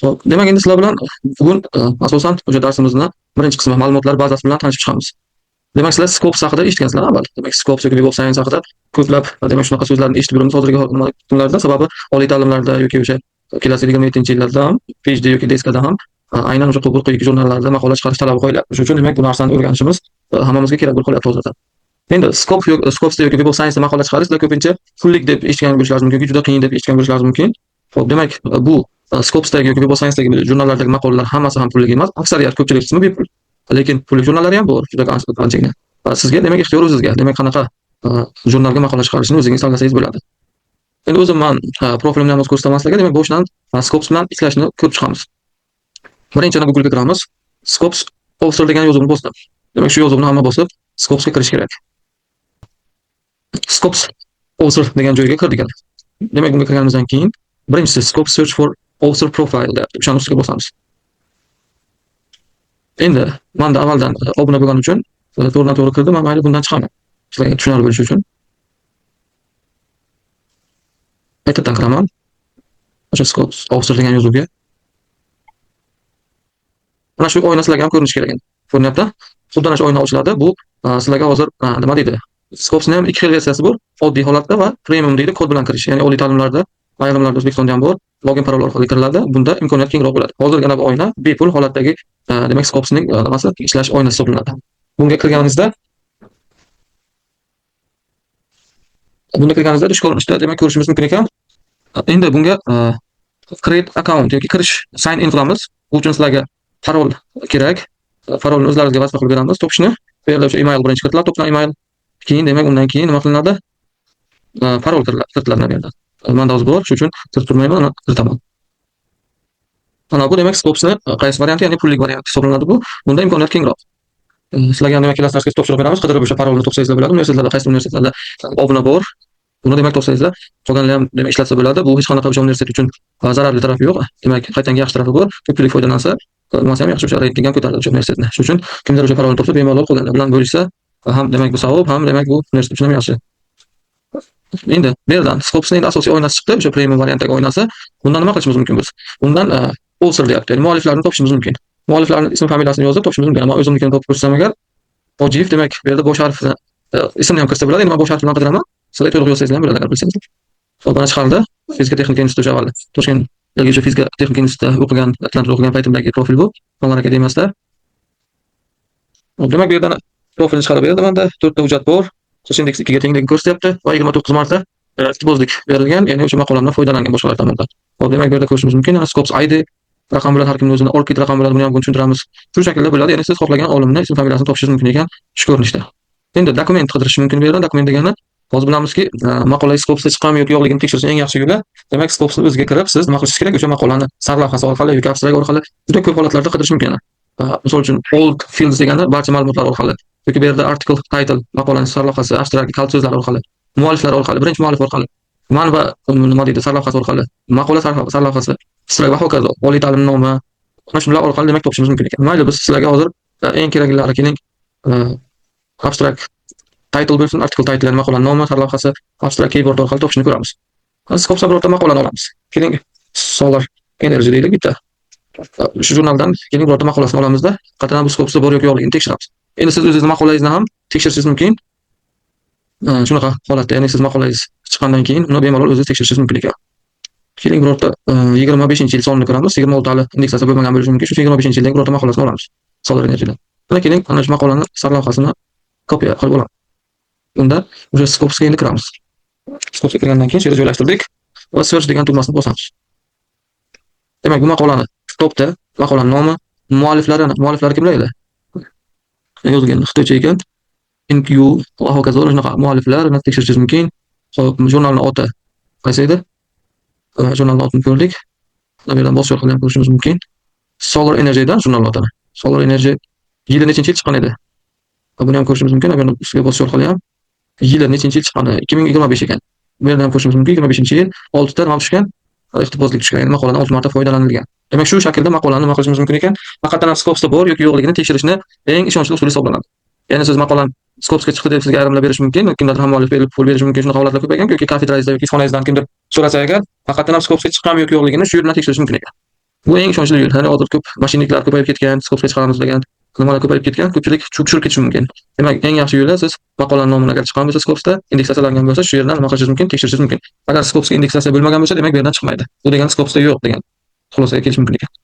Xo'p, demak, endi sizlar bilan bugun asosan o'sha darsimizni birinchi qismi, ma'lumotlar bazasi bilan tanishib chiqamiz. Demak, sizlar Scopus haqida eshitgansizlar avval. Demak, Scopus yoki Web of Science haqida ko'plab, demak, shunaqa so'zlarni eshitib yuribmiz hozirgi kunlarda. Sababi oliy ta'limlarda yoki o'sha kelasi 27-yillarda ham PhD yoki DSKda ham aynan o'sha qabul quyidagi jurnallarda maqola chiqarish talabi qo'yilyapti. Shuning uchun, demak, bu narsani o'rganishimiz hammamizga kerak bo'lib qolyapti hozirda. Endi Scopus yoki Scopusda yoki Web of Science'da maqola chiqarish sizlar ko'pincha pullik deb eshitgan bo'lishlaringiz mumkin, juda qiyin deb eshitgan bo'lishlaringiz mumkin. Xo'p, demak, bu Scopusdagi yoki Web of Science'dagi jurnallardagi maqolalar hammasi ham pullik emas, aksariyat, ko'pchilik qismi bepul. Lekin pullik jurnallari ham bor, juda anchagina. Sizga, demak, ixtiyor o'zingizga. Demak, qanaqa jurnalga maqola chiqarishni o'zingiz tanlasangiz bo'ladi. Endi o'zim man profilimni ham ko'rsataman sizlarga. Demak, boshidan Scopus bilan ishlashni ko'rib chiqamiz. Birinchi Google'ga kiramiz. Scopus Author degan yozuvni bosdim. Demak, shu yozuvni hamma bosib, Scopusga kirish kerak. Scopus Author degan joyga kirdik. Demak, bunga kirganimizdan keyin birinchisi Scopus Search for Author Profile deyapti. O'shani ustiga bosamiz. Endi menda avvaldan obuna bo'lganim uchun to'g'ridan to'g'ri kirdim, men mayli bundan chiqaman. Sizlarga tushunarli bo'lishi uchun. Qaytadan kiraman. O'sha Scopus Author degan yozuvga. Mana shu oyna sizlarga ham ko'rinishi kerak endi. Ko'rinyapti? Xuddi ana shu oyna ochiladi. Bu sizlarga hozir nima deydi? Scopusning ham ikki xil versiyasi bor. Oddiy holatda va premium deydi, kod bilan kirish. Ya'ni oliy ta'limlarda, ayrimlarda O'zbekistonda ham bor. Login parol orqali kiriladi. Bunda imkoniyat kengroq bo'ladi. Hozirgina bu oyna bepul holatdagi, demak, Scopusning nimasi, ishlash oynasi hisoblanadi. Bunga kirganingizda shu ko'rinishda, demak, ko'rishimiz mumkin ekan. Endi bunga create account yoki kirish, sign in qilamiz. Bu uchun sizlarga parol kerak. Parolni o'zlaringizga vazifa qilib beramiz topishni. Bu yerda o'sha email birinchi kiritiladi, topilgan email. Keyin, demak, undan keyin nima qilinadi? Parol kiritiladi bu yerda. Menda hozir bor, shuning uchun kiritib turmayman, uni kiritaman. Mana bu, demak, Scopusni qaysi varianti, ya'ni pullik varianti hisoblanadi bu. Bunda imkoniyat kengroq. Sizlarga ham, demak, kelasi darsga topshiriq beramiz. Qidirib o'sha parolni topsangizlar bo'ladi. Universitetlarda, qaysi universitetlarda obuna bor. Buni, demak, topsangizlar, qolganlar ham, demak, ishlatsa bo'ladi. Bu hech qanaqa o'sha universitet uchun zararli tarafi yo'q. Demak, qaytanga yaxshi tarafi bor. Ko'pchilik foydalansa, nimasi ham yaxshi, o'sha reyting ham ko'tariladi o'sha universitetni. Shuning uchun kimdir o'sha parolni topsa, bemalol qolganlar bilan bo'lishsa ham, demak, bu savob, ham, demak, bu universitet uchun ham yaxshi. Endi bu yerdan Scopusning endi asosiy oynasi chiqdi, o'sha premium variantdagi oynasi. Bundan nima qilishimiz mumkin biz? Bundan author deyapti, ya'ni mualliflarni topishimiz mumkin. Mualliflarning ism familiyasini yozib topishimiz mumkin. Ammo o'zimnikini topib ko'rsatsam agar, Hojiyev, demak, bu yerda bosh harfni, ismni ham kiritsa bo'ladi. Endi men bosh harf bilan qidiraman. Sizlar to'liq yozsangizlar ham bo'ladi agar bilsangiz. Xo'p, mana chiqardi. Fizika texnika instituti o'sha avvalda. Toshkent o'sha fizika texnika institutida o'qigan, Atlantida o'qigan paytimdagi profil bu. Fanlar akademiyasida. Xo'p, demak, bu yerdan profilni chiqarib berdi menda. 4 ta hujjat bor. Indeks 2 ga tengligini ko'rsatyapti va 29 marta iqtiboslik berilgan, ya'ni o'sha maqolamdan foydalangan boshqalar tomonidan. Xo'p, demak, bu yerda ko'rishimiz mumkin. Yana Scopus ID raqam bilan har kimning o'zini ORCID raqam bilan, buni ham bugun tushuntiramiz. Shu shaklda bo'ladi. Ya'ni siz xohlagan olimni ism familiyasini topishingiz mumkin ekan shu ko'rinishda. Endi dokument qidirish mumkin bu yerdan. Dokument degani, hozir bilamizki, maqola Scopusda chiqqanmi yoki yo'qligini tekshirishning eng yaxshi yo'li, demak, Scopusni o'ziga kirib, siz nima qilishingiz kerak? O'sha maqolani sarlavhasi orqali yoki abstrakt orqali juda ko'p holatlarda qidirish mumkin. Misol uchun, all fields degani barcha ma'lumotlar orqali yoki bu yerda article title, maqolaning sarlavhasi, abstrakt, kalit so'zlar orqali, mualliflar orqali, birinchi muallif orqali, manba, nima deydi, sarlavhasi orqali, maqola sarlavhasi, abstrakt va hokazo, oliy ta'lim nomi, mana shular orqali, demak, topishimiz mumkin ekan. Mayli, biz sizlarga hozir eng keraklilari, keling, abstract title bo'lsin, article title, ya'ni maqolani nomi, sarlavhasi, abstract keyword orqali topishni ko'ramiz. Scopusdan birorta maqolani olamiz. Keling, Solar Energy deylik bitta. Shu jurnaldan, keling, birorta maqolasini olamizda, qaytadan bu Scopusda bor yoki yo'qligini tekshiramiz. Endi siz o'zingizni maqolangizni ham tekshirishingiz mumkin. Shunaqa holatda, ya'ni siz maqolangiz chiqqandan keyin uni bemalol o'zingiz tekshirishingiz mumkin ekan. Keling, birorta 25-yil sonini ko'ramiz. 26 hali indeksasi bo'lmagan bo'lishi mumkin. Shu 25-yildagi birorta maqolasini olamiz. Solar Energy'dan. Buni, keling, ana shu maqolani sarlavhasini kopiya qilib olamiz. Unda o'sha Scopusga endi kiramiz. Scopusga kirgandan keyin shu yerga joylashtirdik va search degan tugmasini bosamiz. Demak, bu maqolani topdi. Maqolaning nomi, mualliflari, mualliflari kimlar edi? Yozgan xitoycha ekan. NQ va hokazo, shunaqa mualliflar tekshirishingiz mumkin. Xo'p, jurnalning oti qaysi edi? Jurnalning otini ko'rdik. Bu yerdan bosish orqali ham ko'rishimiz mumkin. Solar Energy'dan jurnal otini. Solar Energy yili nechinchi yil chiqqan edi? Buni ham ko'rishimiz mumkin. Bu yerdan ustiga bosish orqali ham yili nechinchi yil chiqqani, 2025 ekan. Bu yerdan ham ko'rishimiz mumkin. 25-yil 6 ta nima tushgan? Iqtiboslik tushgan, ya'ni maqoladan 6 marta foydalanilgan. Demak, shu shaklda maqolani nima qilishimiz mumkin ekan? Faqatgina Scopusda bor yoki yo'qligini tekshirishni eng ishonchli usuli hisoblanadi. Ya'ni siz maqolam Scopusga chiqdi deb sizga ayrimlar berishi mumkin, kimlardir ham muallif berib pul berishi mumkin, shunaqa holatlar ko'paygan yoki kafedrangizda yoki ishxonangizdan kimdir so'rasa agar, faqatgina Scopusga chiqqanmi yoki yo'qligini shu yerdan tekshirish mumkin ekan. Bu eng ishonchli yo'l. Ya'ni hozir ko'p мошенник lar ko'payib ketgan, Scopesga chiqaramiz degan nimalar ko'payib ketgan, ko'pchilik tushirib ketishi mumkin. Demak, eng yaxshi yo'li, siz maqolani nomini agar chiqqan bo'lsa Scopesda, indeksatsiyalangan bo'lsa, shu yerdan nima qilishingiz mumkin, tekshirishingiz mumkin. Agar Scopesga indeksatsiya bo'lmagan bo'lsa, demak, bu yerdan chiqmaydi. Bu degani Scopesda yo'q degan xulosaga kelish mumkin ekan.